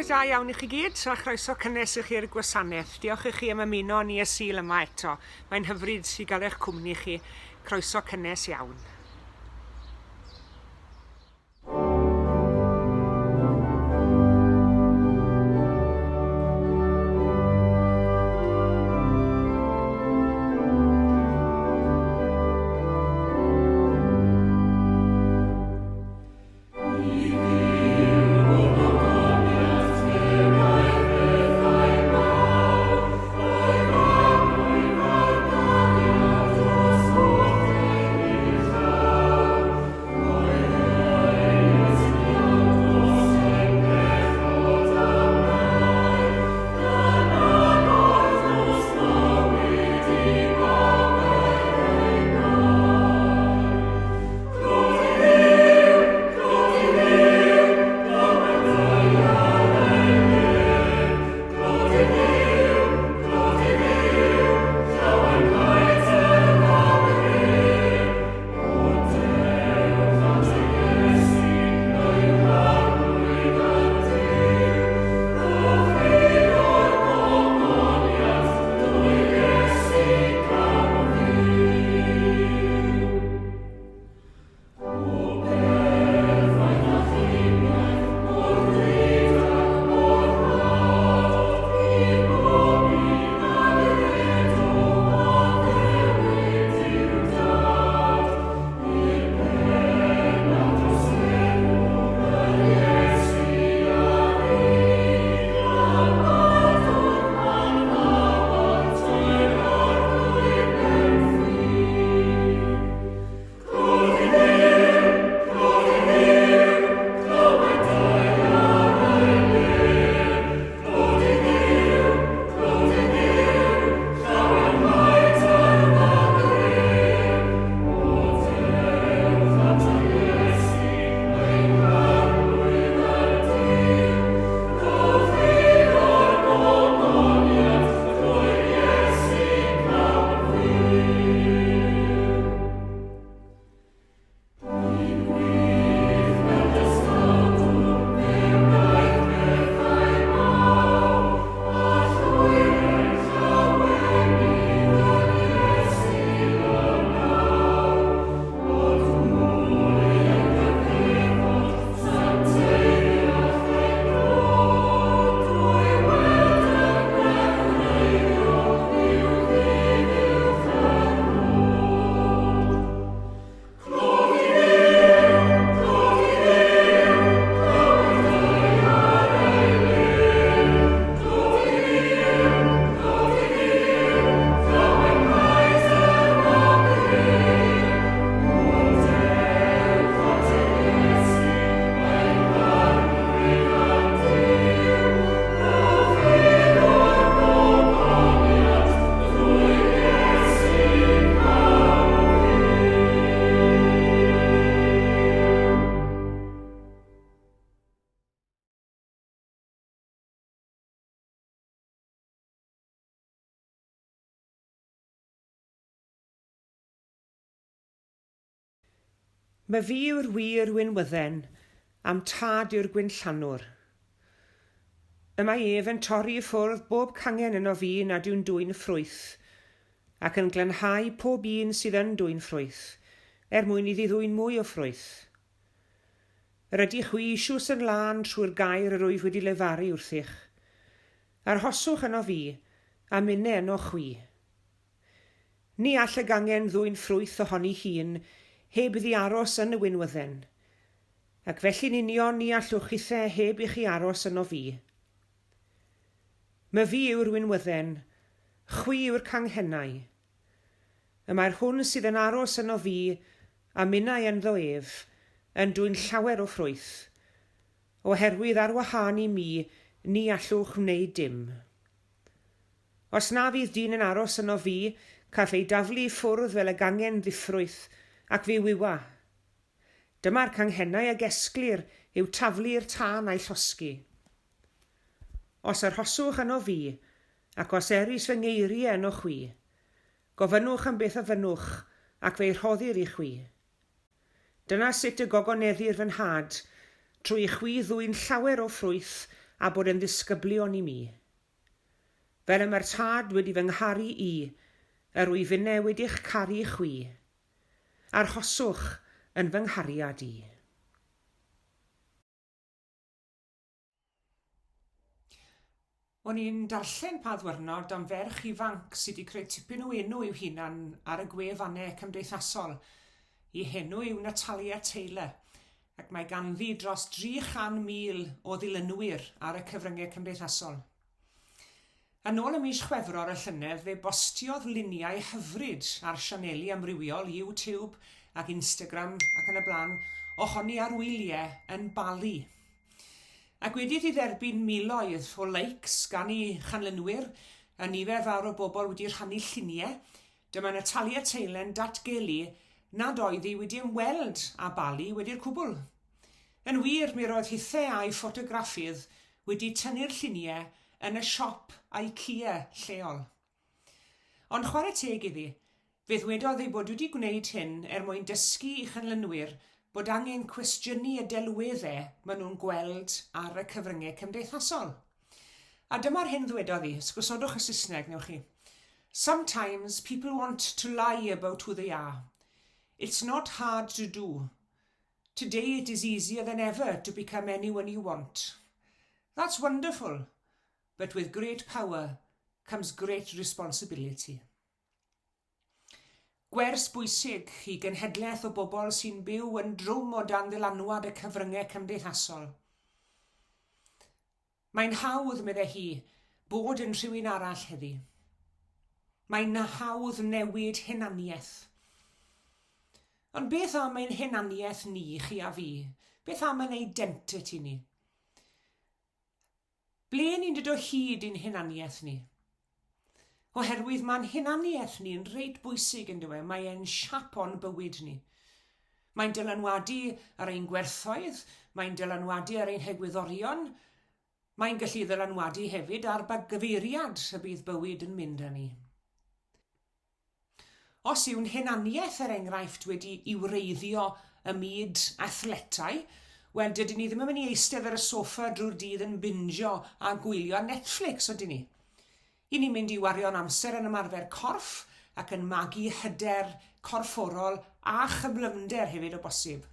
da iawn i chi gyd, a chroeso cynnes i chi i'r gwasanaeth. Diolch i chi am ymuno ni y Sul yma eto. Mae'n hyfryd i gael eich cwmni chi. Croeso cynnes iawn. Myfi yw'r wir winwydden, a'm tad yw'r gwinllanwr. Y mae ef yn torri i ffwrdd bob cangen yno fi nad yw'n dwyn ffrwyth, ac yn glanhau pob un sydd yn dwyn ffrwyth, er mwyn iddi ddwyn mwy o ffrwyth. Yr ydych chwi eisioes yn lân trwy'r gair yr wyf wedi lefaru wrthych. Arhoswch yno fi, a minne yno chwi. Ni all y gangen ddwyn ffrwyth ohoni hun heb iddi aros yn y winwydden. Ac felly'n union ni allwch chithe heb i chi aros yno fi. Myfi yw'r winwydden, chwi yw'r canghennau. Y mae'r hwn sydd yn aros yno fi, a minnau ynddo ef, yn dwyn llawer o ffrwyth, oherwydd ar wahân i mi ni allwch wneud dim. Os na fydd dyn yn aros yno fi, caiff ei daflu i ffwrdd fel y gangen ddiffrwyth, ac fe wywa. Dyma'r canghennau a gesglir i'w taflu i'r tân a'i llosgi. Os arhoswch yno fi, ac os erys fy ngeiriau yno chwi, gofynnwch am beth a fynnwch, ac fe'i rhoddir i chwi. Dyna sut y gogoneddir fy nhad, trwy i chwi ddwyn llawer o ffrwyth, a bod yn ddisgyblion i mi. Fel y mae'r Tad wedi fy ngharu i, yr wyf finne wedi'ch caru chwi. Arhoswch yn fy nghariad i. O'n i'n darllen pa ddwyrnod am ferch ifanc sy 'di creu tipyn o enw i'w hunan ar y gwefannau cymdeithasol. Ei henw yw Natalia Taylor, ac mae ganddi dros 300,000 o ddilynwyr ar y cyfryngau cymdeithasol. Yn ôl ym mis Chwefror y llynedd fe bostiodd luniau hyfryd ar sianeli amrywiol, YouTube ac Instagram ac yn y blaen, ohoni ar wyliau yn Bali. Ac wedi iddi dderbyn miloedd o likes gan ei chanlynwyr, a nifer fawr o bobl wedi rhannu lluniau, dyma Natalia Taylor'n datgelu nad oedd hi wedi ymweld â Bali wedi'r cwbl. Yn wir, mi roedd hithe a'i ffotograffydd wedi tynnu'r lluniau yn y siop IKEA lleol. Ond chwarae teg iddi, fe ddwedodd ei bod wedi gwneud hyn er mwyn dysgu i chynlynwyr bod angen cwestiynu y delweddau maen nhw'n gweld ar y cyfryngau cymdeithasol. A dyma'r hyn ddwedodd hi, sgwsodwch y Saesneg, newch chi. Sometimes people want to lie about who they are. It's not hard to do. Today it is easier than ever to become anyone you want. That's wonderful, but with great power comes great responsibility. Gwers bwysig i genhedlaeth o bobl sy'n byw yn drwm o dan ddylanwad y cyfryngau cymdeithasol. Mae'n hawdd, meddai hi, bod yn rhywun arall heddi. Mae'n hawdd newid hunaniaeth. Ond beth am ein hunaniaeth ni, chi a fi? Beth am ein identity ni? Ble ni'n dod o hyd i'n hunaniaeth ni? Oherwydd mae'n hunaniaeth ni'n reit bwysig yn dyw e, mae e'n siapo'n bywyd ni. Mae'n dylanwadu ar ein gwerthoedd, mae'n dylanwadu ar ein hegwyddorion, mae'n gallu ddylanwadu hefyd ar ba gyfeiriad y bydd bywyd yn mynd â ni. Os yw'n hunaniaeth, er enghraifft, wedi i wreiddio ym myd athletau, wel, dydyn ni ddim yn mynd i eistedd ar y soffa drwy'r dydd yn binjo a gwylio Netflix, ydyn ni? Y'n ni'n mynd i wario'n amser yn ymarfer corff ac yn magu hyder corfforol a chyflymder hefyd o bosib.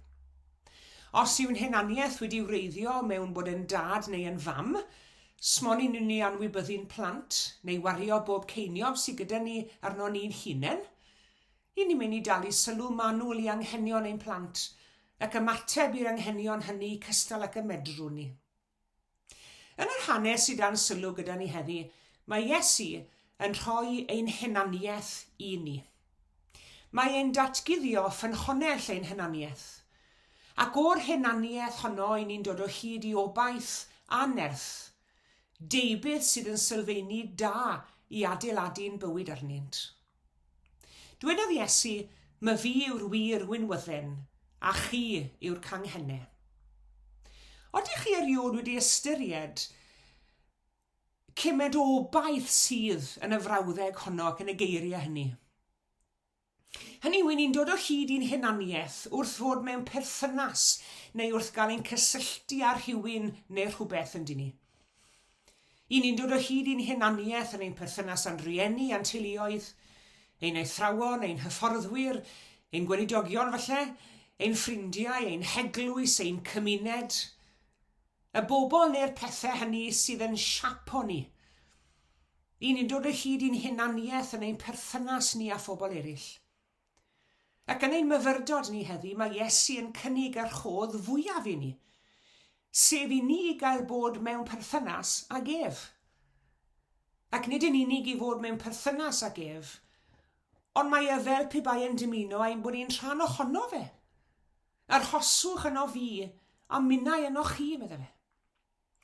Os yw'n hunaniaeth wedi wreiddio mewn bod yn dad neu yn fam, smon ni'n mynd i anwybyddu'n plant neu wario bob ceiniog sydd gyda ni arno ni'n hunain. Y'n ni'n mynd i dalu sylw manwl i anghenion ein plant ac ymateb i'r anghenion hynny cystal ac y medrwn ni. Yn yr hanes sydd dan sylw gyda ni heddi, mae Iesu yn rhoi ein hunaniaeth i ni. Mae e'n datguddio ffynhonnell ein hunaniaeth. Ac o'r hunaniaeth honno i ni'n dod o hyd i obaith a nerth, deubydd sydd yn sylfeini da i adeiladu'n bywyd arnynt. Dwedodd Iesu, My fi yw'r wir winwydden, a chi yw'r canghennau. Odych chi erioed wedi ystyried cymaint o obaith sydd yn y frawddeg honno ac yn y geiriau hynny? Hynny yw, ni'n dod o hyd i'n hunaniaeth wrth fod mewn perthynas neu wrth gael ein cysylltu â rhywun neu rhywbeth, yndyn ni? Y'n ni'n dod o hyd i'n hunaniaeth yn ein perthynas â'n rhieni a'n teuluoedd, ein athrawon, ein hyfforddwyr, ein gweinidogion falle, ein ffrindiau, ein heglwys, ein cymuned. Y bobl neu'r pethau hynny sydd yn siapo ni. Y'n ni'n dod o hyd i'n hunaniaeth yn ein perthynas ni â phobl eraill. Ac yn ein myfyrdod ni heddi, mae Iesu yn cynnig y rhodd fwyaf i ni, sef i ni gael bod mewn perthynas ag ef. Ac nid yn unig i fod mewn perthynas ag ef, ond mae e fel pe bai yn dymuno ein bod ni'n rhan ohono fe. Arhoswch yno fi, a minnau yno chi, medde fe.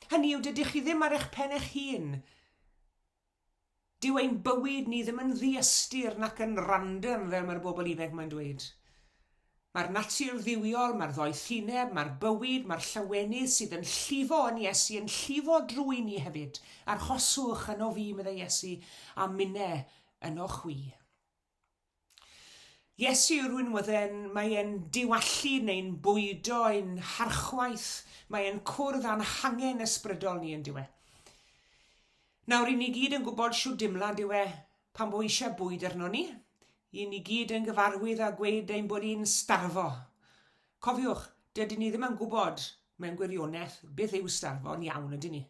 Hynny yw, dydych chi ddim ar eich pen eich hun. Dyw ein bywyd ni ddim yn ddiystyr nac yn random fel mae'r bobl ifanc 'ma'n dweud. Mae'r natur dduwiol, mae'r ddoethineb, mae'r bywyd, mae'r llawenydd sydd yn llifo yn Iesu yn llifo drwy ni hefyd. Arhoswch yno fi, meddai Iesu, a minne yno chwi. Iesu yw'r winwydden, mae e'n diwallu neu'n bwydo ein harchwaeth, mae e'n cwrdd â'n hangen ysbrydol ni yn dyw e. Nawr, i ni gyd yn gwybod shwd dimlad yw e pan bo eisiau bwyd arno ni. I ni gyd yn gyfarwydd â gweud ein bod ni'n starfo. Cofiwch, dydyn ni ddim yn gwybod mewn gwirionedd beth yw starfo yn iawn, ydyn ni?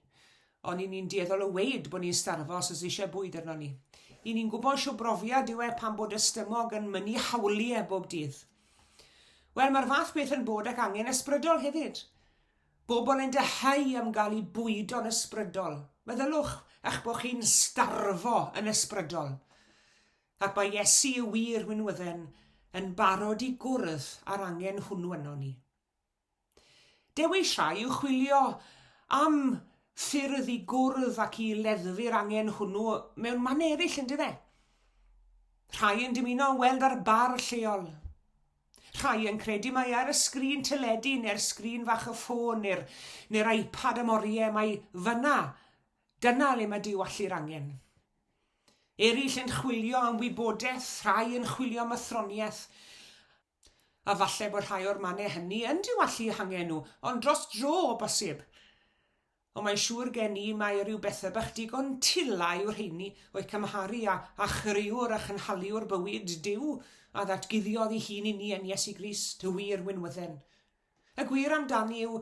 Ond i ni'n dueddol o weud bod ni'n starfo os oes eisiau bwyd arno ni. I ni'n gwybod shwt brofiad yw e pan bod y stymog yn mynnu hawliau bob dydd. Wel, mae'r fath beth yn bod ac angen ysbrydol hefyd. Bobl yn dyheu am gael eu bwydo'n ysbrydol. Meddylwch eich bod chi'n starfo yn ysbrydol. Ac mae Iesu y wir winwydden yn barod i gwrdd â'r angen hwnnw ynon ni. Dewis rhai yw chwilio am ffyrdd i gwrdd ac i leddfu'r angen hwnnw mewn man eraill, yndyfe? Rhai yn dymuno weld ar bar lleol. Rhai yn credu mai ar y sgrin teledu neu'r sgrin fach y ffôn neu'r neu iPad am oriau mai fyna, dyna le mae diwallu'r angen. Eraill yn chwilio am wybodaeth, rhai yn chwilio am athroniaeth, a falle bod rhai o'r mannau hynny yn diwallu eu hangen nhw, ond dros dro o bosib. Ond mae'n siŵr gen i mai rhyw bethau bach digon tila yw'r rheini o'u cymharu â â Chrëwr a Chynhaliwr bywyd, Duw, a ddatguddiodd ei hun i ni yn Iesu Grist, y wir winwydden. Y gwir amdani yw,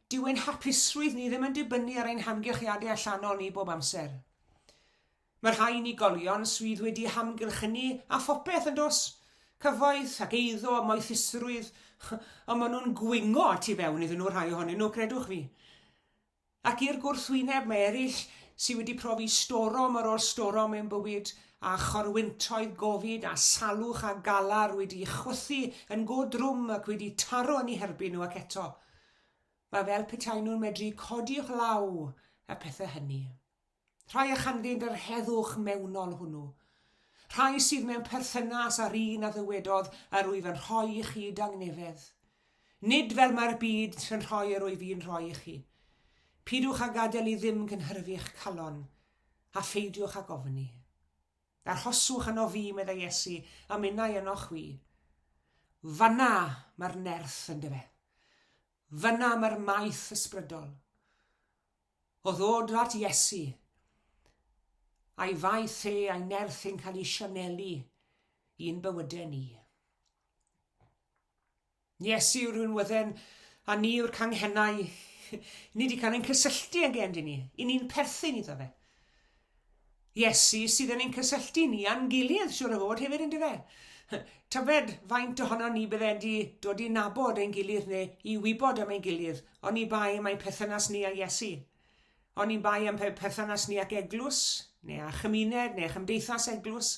dyw ein hapusrwydd ni ddim yn dibynnu ar ein hamgylchiadau allanol ni bob amser. Mae rhai unigolion sydd wedi hamgylchynu â phopeth, yn does? Cyfoeth ac eiddo a moethusrwydd, ond maen nhw'n gwingo tu fewn iddyn nhw, rhai ohonyn nhw, credwch fi. Ac i'r gwrthwyneb, mae eraill sydd wedi profi storom ar ôl storom mewn bywyd, a chorwyntoedd gofid a salwch a galar wedi chwythu yn go drwm ac wedi taro yn eu herbyn nhw ac eto, mae fel petai nhw'n medru codi uwchlaw y pethau hynny. Rhai a chanddynt yr heddwch mewnol hwnnw. Rhai sydd mewn perthynas â'r un a ddywedodd, Yr wyf yn rhoi i chi dangnefedd. Nid fel mae'r byd yn rhoi yr wyf i'n rhoi i chi. Pidwch â gadael i ddim cynhyrfu'ch calon, a pheidiwch ag ofni. Arhoswch yno fi, meddai Iesu, a minnau yno chwi. Fanna mae'r nerth, yndyfe. Fanna mae'r maeth ysbrydol. O ddod at Iesu, a'i faeth e a'i nerth e'n cael ei sianelu i'n bywydau ni. Iesu yw'r winwydden a ni yw'r canghennau. Ni wedi cael ein cysylltu ag e, yndyn ni? I ni'n perthyn iddo fe. Iesu sydd yn ein cysylltu ni a'n gilydd, siwr o fod, hefyd, yndyfe? Tybed faint ohono ni bydde wedi dod i nabod ein gilydd neu i wybod am ein gilydd, oni bai am ein perthynas ni â Iesu. Oni bai am perthynas ni ac eglwys, neu â chymuned, neu chymdeithas eglwys.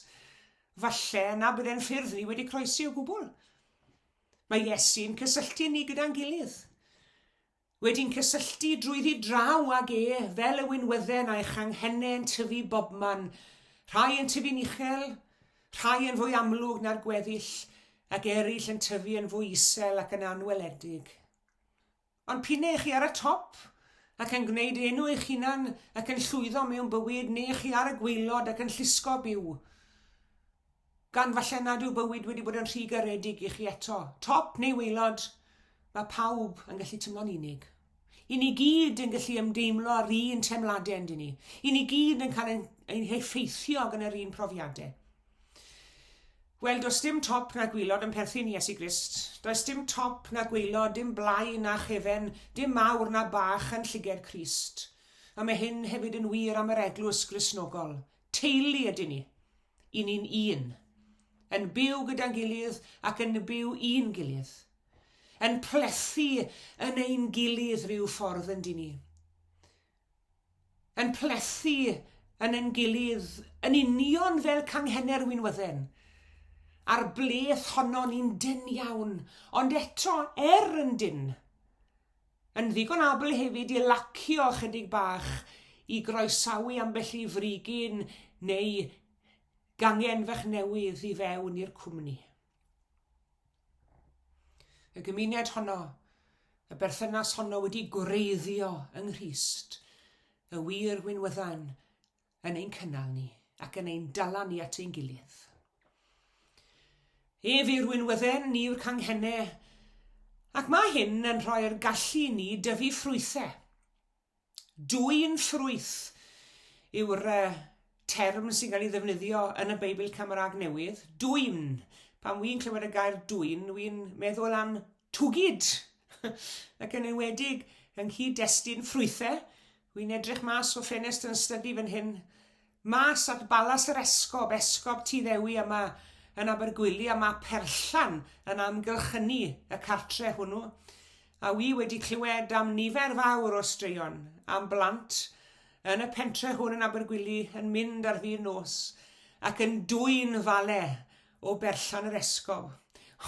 Falle na bydde'n ffyrdd ni wedi croesi o gwbl. Mae Iesu'n cysylltu ni gyda'n gilydd. Wedi'n cysylltu drwyddi draw ag e, fel y winwydden a'i changhennau yn tyfu bobman, rhai yn tyfu'n uchel, rhai yn fwy amlwg na'r gweddill, ac eraill yn tyfu yn fwy isel ac yn anweledig. Ond p'un ai chi ar y top ac yn gwneud enw eich hunan ac yn llwyddo mewn bywyd, neu chi ar y gwaelod ac yn llusgo byw, Gan falle nad yw bywyd wedi bod yn rhy garedig i chi eto, top neu waelod, mae pawb yn gallu teimlo'n unig. I ni gyd yn gallu ymdeimlo â'r un teimladau yndyn ni. I ni gyd yn cael ein, ein heffeithio gan yr un profiadau. Wel, does dim top na gwylod yn perthyn i Iesu Grist. Does dim top na gwaelod, dim blaen na chefen, dim mawr na bach yn llyged Crist. A mae hyn hefyd yn wir am yr eglwys Gristnogol. Teulu ydyn ni. I ni'n un. Yn byw gyda'n gilydd ac yn byw i'n gilydd. Yn plethu yn ein gilydd rhyw ffordd yn dyn ni. Yn plethu yn ein gilydd yn union fel canghenau'r winwydden. A'r bleth honno ni'n dynn iawn, ond eto er yn dynn, Yn ddigon abl hefyd i lacio ychydig bach i groesawu ambell i frigyn neu gangen fach newydd i fewn i'r cwmni. Y gymuned honno, y berthynas honno wedi gwreiddio yng Nghrist, y wir winwyddan yn ein cynnal ni ac yn ein dala ni at ein gilydd. Ef yw'r winwydden, ni yw'r canghennau, ac mae hyn yn rhoi'r gallu i ni dyfu ffrwythau. Dwyn ffrwyth yw'r term sy'n cael ei ddefnyddio yn y Beibl Cymraeg Newydd. Dwyn. Pan wy'n clywed y gair dwyn, wy'n meddwl am twgyd. Ac yn enwedig yng nghyd-destun ffrwythau, wy'n edrych mas o ffenest yn stydi fan hyn Mas at Balas yr Esgob, Esgob Tŷ Ddewi yma yn Abergwili a ma perllan yn amgylchynu y cartre hwnnw. A wi wedi clywed am nifer fawr o straeon am blant yn y pentre hwn yn Abergwili yn mynd ar fin nos ac yn dwyn fale o berllan yr Esgob.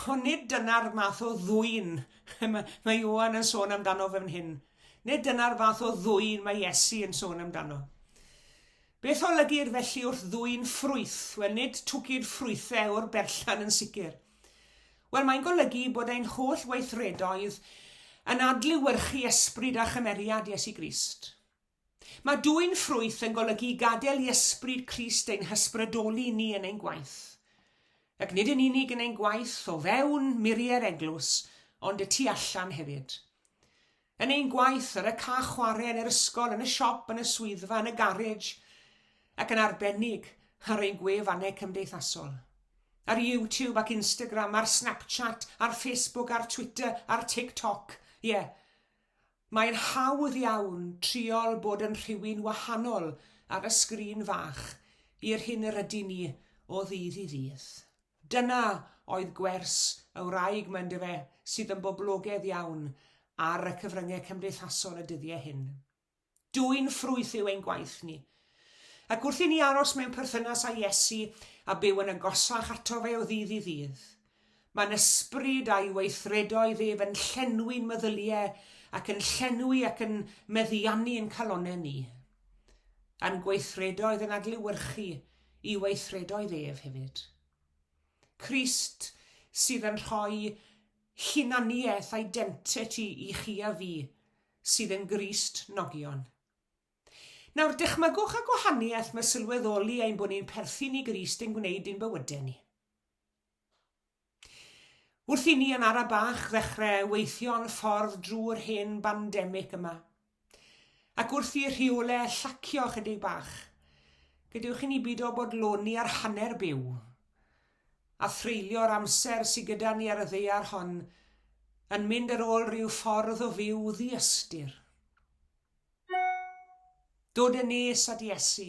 Ond nid dyna'r math o ddwyn mae Ioan yn sôn amdano fan hyn. Nid dyna'r fath o ddwyn mae Iesu yn sôn amdano. Beth olygir felly wrth ddwyn ffrwyth? Wel, nid twgyd ffrwythau o'r berllan yn sicr. Wel, mae'n golygu bod ein holl weithredoedd yn adlewyrchu ysbryd a chymeriad Iesu Grist. Mae dwyn ffrwyth yn golygu gadael i ysbryd Crist ein hysbrydoli ni yn ein gwaith. Ac nid yn unig yn ein gwaith o fewn muriau'r eglwys, ond y tu allan hefyd. Yn ein gwaith, ar y ca chwarae, yn yr ysgol, yn y siop, yn y swyddfa, yn y garej, ac yn arbennig ar ein gwefannau cymdeithasol. Ar YouTube ac Instagram, ar Snapchat, ar Facebook, ar Twitter, ar TikTok. Ie, yeah. Mae'n hawdd iawn triol bod yn rhywun wahanol ar y sgrin fach i'r hyn yr ydyn ni o ddydd i ddydd. Dyna oedd gwers y wraig 'ma yndyfe, sydd yn boblogedd iawn ar y cyfryngau cymdeithasol y dyddiau hyn. Dwyn ffrwyth yw ein gwaith ni. Ac wrth i ni aros mewn perthynas â Iesu a byw yn agosach ato fe o ddydd i ddydd, mae'n ysbryd a'i weithredoedd ef yn llenwi'n meddyliau ac yn llenwi ac yn meddiannu'n calonnau ni. A'n gweithredoedd yn adlewyrchu i weithredoedd ef hefyd. Crist sydd yn rhoi hunaniaeth, identity, i chi a fi, sydd yn Grist nogion. Nawr, dychmygwch y gwahaniaeth mae sylweddoli ein bod ni'n perthyn i Grist yn gwneud i'n bywydau ni. Wrth i ni yn ara bach ddechrau weithio'n ffordd drwy'r hen bandemig yma, ac wrth i'r rheolau llacio chydig bach, gadewch i ni bido bodloni ar hanner byw, a threulio'r amser sydd gyda ni ar y ddaear hon yn mynd ar ôl rhyw ffordd o fyw ddiystyr. Dod yn nes at Iesu,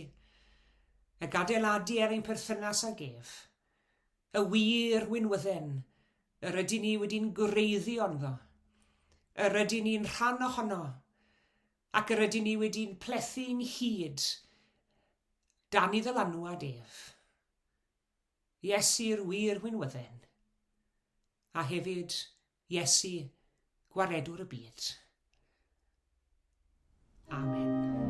ac adeiladu ar ein perthynas ag ef. Y wir winwydden, yr ydyn ni wedi'n gwreiddio ynddo, yr ydyn ni'n rhan ohono, ac yr ydyn ni wedi'n plethu'n hyd dan i ddylanwad ef. Iesu'r wir winwydden, a hefyd Iesu, Gwaredwr y byd. Amen.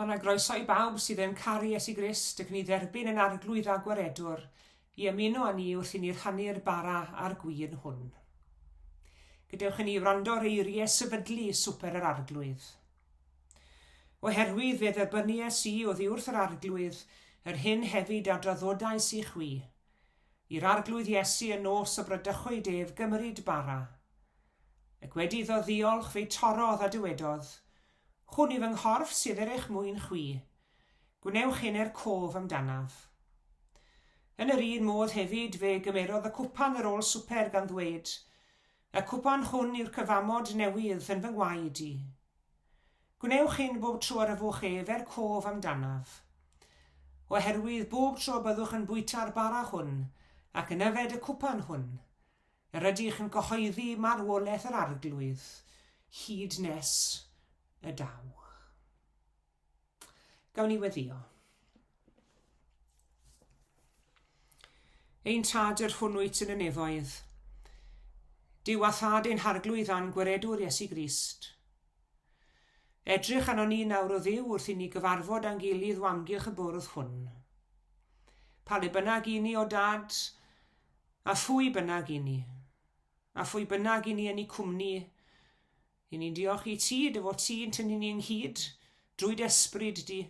Mae yna groeso i bawb sydd yn caru Iesu Grist ac yn ei dderbyn yn Arglwydd a Gwaredwr i ymuno â ni wrth i ni rhannu'r bara a'r gwin hwn. Gadewch i ni wrando ar eiriau sefydlu Swper yr Arglwydd. Oherwydd fe dderbyniais i oddi wrth yr Arglwydd yr hyn hefyd a draddodais i chwi, i'r Arglwydd Iesu y nos y bradychwyd ef gymryd bara. Ac wedi iddo ddiolch fe'i torrodd a dywedodd, Hwn yw fy nghorff sydd er eich mwyn chwi. Gwnewch hyn er cof amdanaf. Yn yr un modd hefyd fe gymerodd y cwpan ar ôl swper gan ddweud, Y cwpan hwn yw'r cyfamod newydd yn fy ngwaed i. Gwnewch hyn bob tro yr yfwch ef er cof amdanaf. Oherwydd bob tro y byddwch yn bwyta'r bara hwn ac yn yfed y cwpan hwn, yr ydych yn cyhoeddi marwolaeth yr Arglwydd hyd nes y daw. Gawn ni weddio. Ein tad yr hwn wyt yn y nefoedd, Duw a thad ein harglwydd a'n gwaredwr Iesu Grist. Edrych arnon ni nawr o Dduw wrth i ni gyfarfod â'n gilydd o amgylch y bwrdd hwn. Pa le bynnag i ni o dad, a phwy bynnag i ni, a phwy bynnag i ni yn ei cwmni, I ni'n diolch i ti dy fod ti'n tynnu ni ynghyd drwy dy ysbryd di.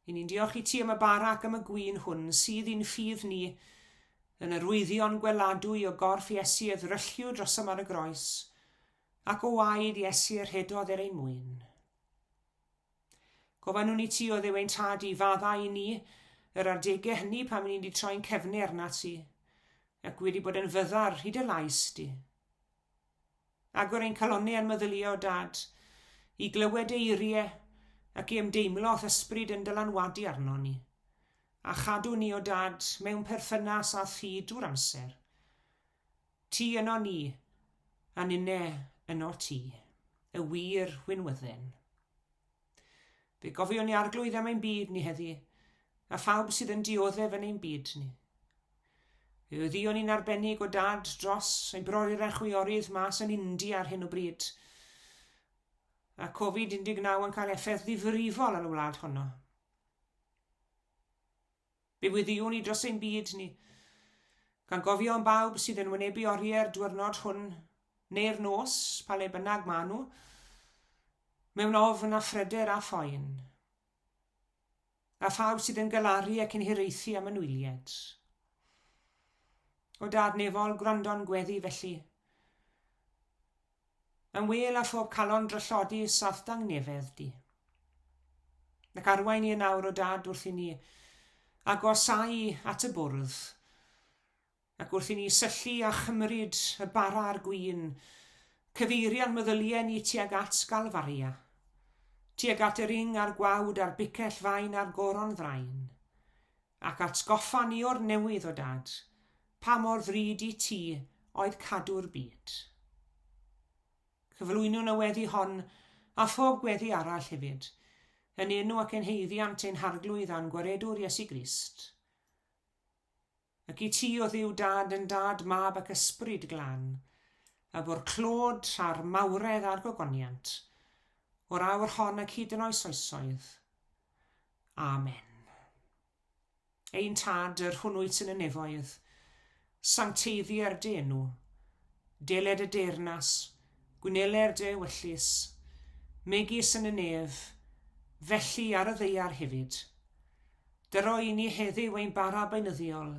I ni'n diolch i ti am y bara ac am y gwin hwn sydd i'n ffydd ni yn yr wyddion gweladwy o gorff Iesu a ddrylliw drosom ar y groes, ac o waed Iesu y rhedodd er ein mwyn. Gofynnwn i ti, o Dduw ein Tad, i faddau i ni yr adegau hynny pan ni wedi troi'n cefnu arnat ti, ac wedi bod yn fyddar i dy lais di. Agor ein calonnau a'n meddyliau, o Dad, i glywed eiriau ac i ymdeimlo â'th ysbryd yn dylanwadu arnon ni, a chadw ni, o Dad, mewn perthynas â thi drwy'r amser. Ti yno ni, a ninne yno ti, y wir winwydden. Fe gofiwn ni Arglwydd am ein byd ni heddi, a phawb sydd yn dioddef yn ein byd ni. Fe weddïon ni'n arbennig o dad dros ein brodyr a'n chwiorydd mas yn India ar hyn o bryd, a Covid-19 yn cael effaith ddifrifol ar y wlad honno. Fe weddïwn ni dros ein byd ni, gan gofio am bawb sydd yn wynebu oriau'r diwrnod hwn, neu'r nos, pa le bynnag maen nhw, mewn ofn a phryder a phoen, a phawb sydd yn galaru ac yn hiraethu am anwyliaid. O Dad nefol, gwrando'n gweddi felly. Yn well a phob calon dryllodus a'th dangnefedd di. Ac arwain ni yn awr o Dad wrth i ni agosáu at y bwrdd, ac wrth i ni syllu a chymryd y bara a'r gwin, cyfeiria'n meddyliau ni tuag at Galfaria, tuag at yr ing a'r gwawd a'r bicell fain a'r goron ddrain, ac atgoffa ni o'r newydd, o Dad, pa mor ddrud i ti oedd cadw'r byd. Cyflwynwn y weddi hon, a phob gweddi arall hefyd, yn enw ac yn haeddiant ein Harglwydd a'n Gwaredwr Iesu Grist. Ac i ti, o Dduw Dad, yn Dad, Mab ac Ysbryd Glân, y bo'r clod a'r mawredd a'r gogoniant, o'r awr hon ac hyd yn oes oesoedd. Amen. Ein Tad, yr hwn wyt yn y nefoedd, sancteiddier dy enw, deled y deyrnas, gwneler dy ewyllys, megis yn y nef, felly ar y ddaear hefyd. Dyro i ni heddiw ein bara beunyddiol,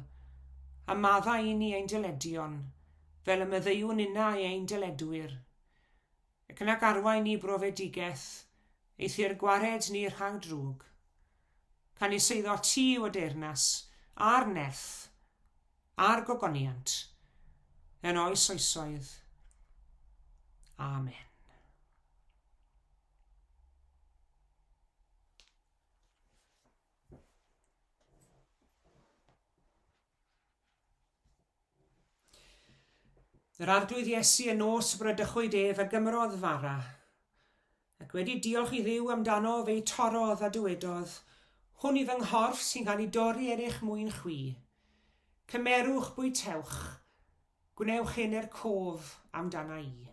a maddau i ni ein dyledion, fel y maddeuwn innau ein dyledwyr. Ac yna garwain ni brofedigaeth, eithr gwared ni rhag drwg. Canys eiddo ti yw y deyrnas, a'r nerth, a'r gogoniant, yn oes oesoedd. Amen. Yr Arglwydd Iesu y nos bradychwyd ef a gymrodd fara, ac wedi diolch i Dduw amdano fe'i torrodd a dywedodd, Hwn i fy nghorff sy'n cael ei dorri er eich mwyn chwi. Cymerwch, bwytewch, gwnewch hyn er cof amdana i.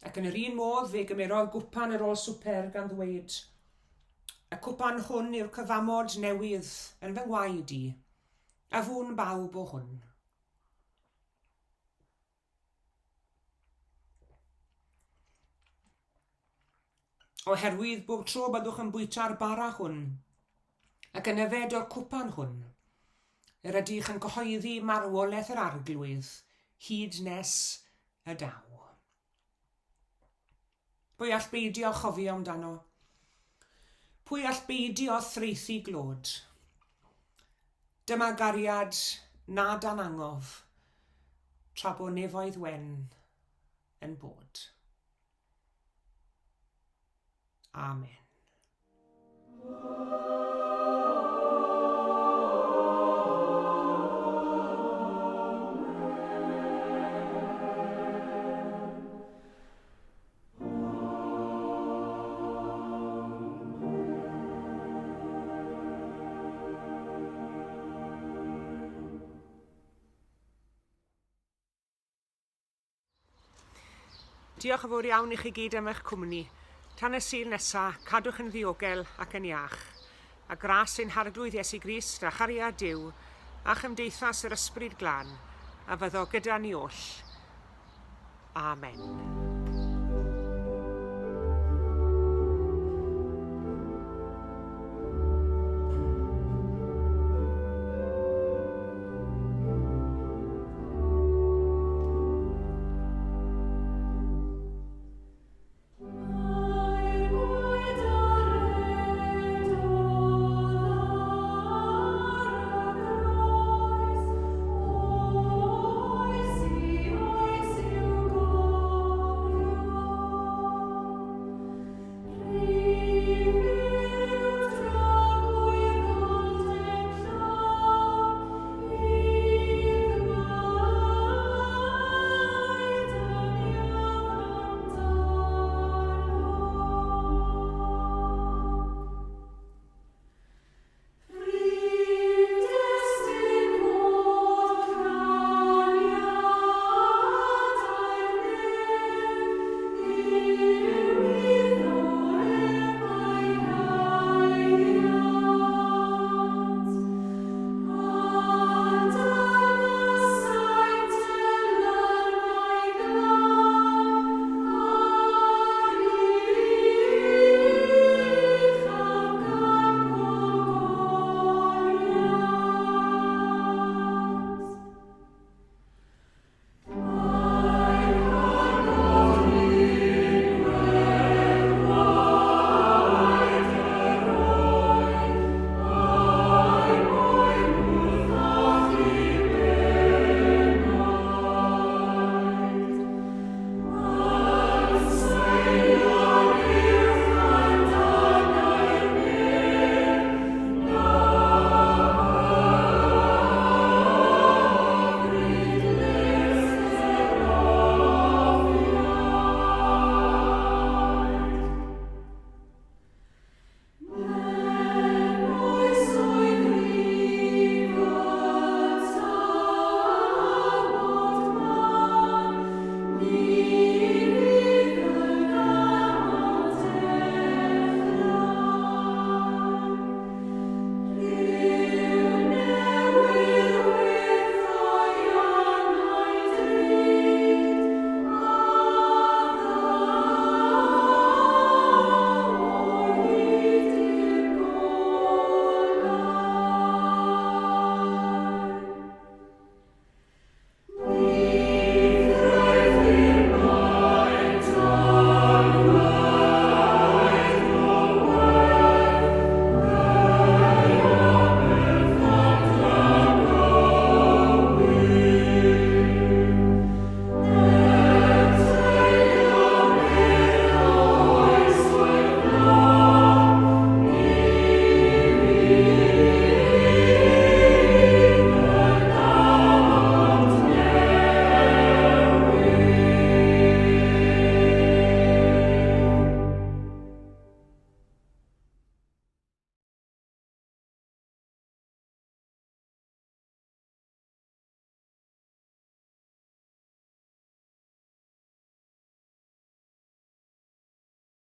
Ac yn yr un modd fe gymerodd gwpan ar ôl swper gan ddweud, Y cwpan hwn yw'r cyfamod newydd yn fy ngwaed i, a fu'n bawb o hwn. Oherwydd bob tro byddwch yn bwyta'r bara hwn ac yn yfed o'r cwpan hwn, yr ydych yn cyhoeddi marwolaeth yr Arglwydd hyd nes y daw. Pwy all beidio chofio amdano? Pwy all beidio thraethu glod? Dyma gariad na dan angof, tra bo nefoedd wen yn bod. Amen. Diolch yn fawr iawn i chi gyd am eich cwmni. Tan y Sul nesa, cadwch yn ddiogel ac yn iach. A gras ein Harglwydd Iesu Grist a chariad Duw a chymdeithas yr Ysbryd Glân a fyddo gyda ni oll. Amen.